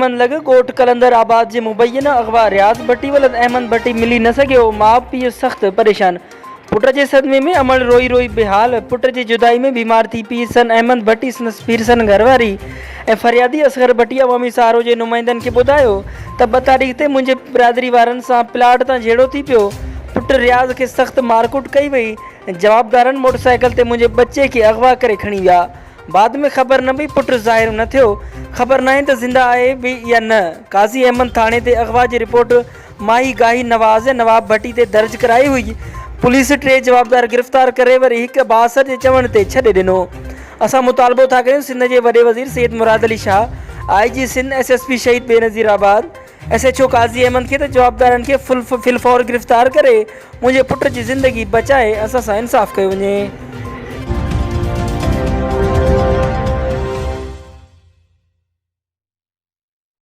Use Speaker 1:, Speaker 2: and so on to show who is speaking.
Speaker 1: احمد لڳ ڳوٺ قلندر آباد جي مبينا اغوا رياض ڀٽي ولد احمد ڀٽي ملي نه سگهيو، ماء پيء سخت پريشان، پٽ جي صدمي ۾ امڙ روئي روئي بيحال، پٽ جي جدائي ۾ بيمار ٿي پيء سن احمد ڀٽي سندس پيرسن گهرواري ۽ فريادي اصغر ڀٽي عوامي سهارو جي نمائندن کي ٻڌايو ته ٻه تاريخ تي منهنجي برادري وارن سان پلاٽ تان جهيڙو ٿي پيو، پٽ رياض کي سخت مارڪٽ ڪئي وئي، جوابدارن موٽرسائيڪل تي منهنجي ٻچي کي اغوا ڪري کڻي ويا. بعد ۾ خبر نه پئي پٽ ظاهر نه ٿيو، خبر ناهي ته زنده آهي به يا نه، قاضي احمد ٿاڻي تي اغوا جي رپورٽ ماهي گاهي نواز ۽ نواب ڀٽي تي درج ڪرائي هئي، پوليس ٽي جوابدار گرفتار ڪري وري هڪ بااثر جي چوڻ تي ڇڏي ڏنو. اسان مطالبو ٿا ڪريون سنڌ جي وڏي وزير Syed Murad Ali Shah, I G Sindh, S S P Shaheed Benazirabad, S H O Qazi Ahmed کي ته جوابدارن کي في الفور گرفتار ڪري منهنجي پٽ جي زندگي بچائي اسان سان انصاف ڪيو وڃي.